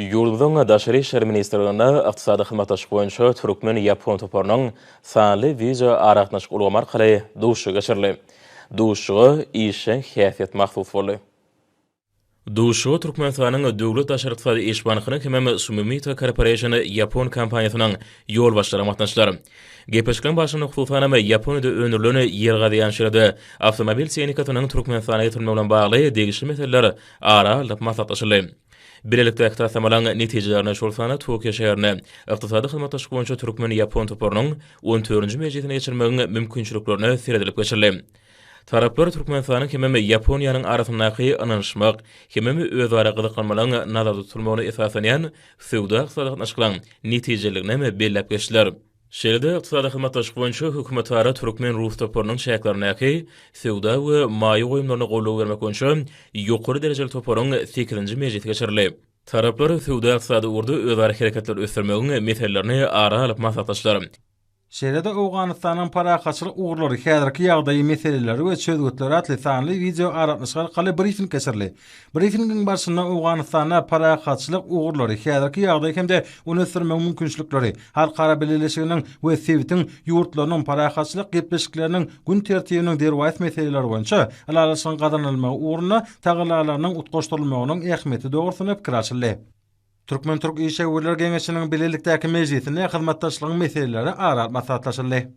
Ýurdumyzyň Daşary işler ministrliginde Ykdysady hyzmatdaşlyk boýunça türkmen-ýapon toparynyň sanly wideoaragatnaşyk ulgamy arkaly duşuşygy geçirildi. Duşuşyga işjeň häsiýet mahsus boldy. Duşuşyga Türkmenistanyň Döwlet daşary ykdysady iş bankynyň hemem Sumimito Corporation ýapon kompaniýasynyň ýolbaşçylary gatnaşdylar. Gepleşikleriň barşynda hususanam Ýaponiýada öndürilen ýer gazýan şerede awtomobil tehnikasynyň Türkmenistana getirilmegi bilen bagly degişli meseleler ara alnyp maslahatlaşyldy. Bilelikdäki taslamalaryň netijelerine, şol sanda Tokio şäherinde Ykdysady hyzmatdaşlyk boýunça türkmen-ýapon toparynyň on dördünji mejlisini geçirmegiň mümkinçiliklerine seredilip geçildi. Taraplar Türkmenistanyň hemem Ýaponiýanyň arasyndaky ynanyşmak hemem özara gyzyklanmalaryň nazarda tutulmagyna esaslanýan söwda-ykdysady gatnaşyklaryň netijeliligini hem belläp geçdiler. Şeýle-de Ykdysady hyzmatdaşlyk boýunça hökümetara türkmen-rus toparynyň çäklerindäki söwda we maýa goýumlaryna goldaw bermek boýunça ýokary derejeli toparyň sekizinji mejlisi geçirildi. Taraplar söwda-ykdysady ugurda özara hereketleri ösdürmegiň meselelerini ara alyp maslahatlaşdylar. Şeýle-de Owganystanyň parahatçylyk ugurlary, häzirki ýagdaýy, meseleleri we çözgütleri atly sanly wideoaragatnaşyk arkaly brifing geçirildi. Brifingiň barşynda Owganystanda parahatçylyk ugurlary, häzirki ýagdaý hem-de ony ösdürmegiň mümkinçilikleri, halkara bileleşiginiň we sebitiň ýurtlarynyň parahatçylyk gepleşikleriniň gün tertibiniň derwaýys meseleleri boýunça ylalaşygyň gazanylmagy ugrunda tagallalarynyň utgaşdyrylmagynyň ähmiýeti dogrusynda pikir alşyldy. Türkmen-türk işewürler geňeşiniň bilelikdäki mejlisinde hyzmatdaşlygyň meseleleri ara alyp maslahatlaşyldy.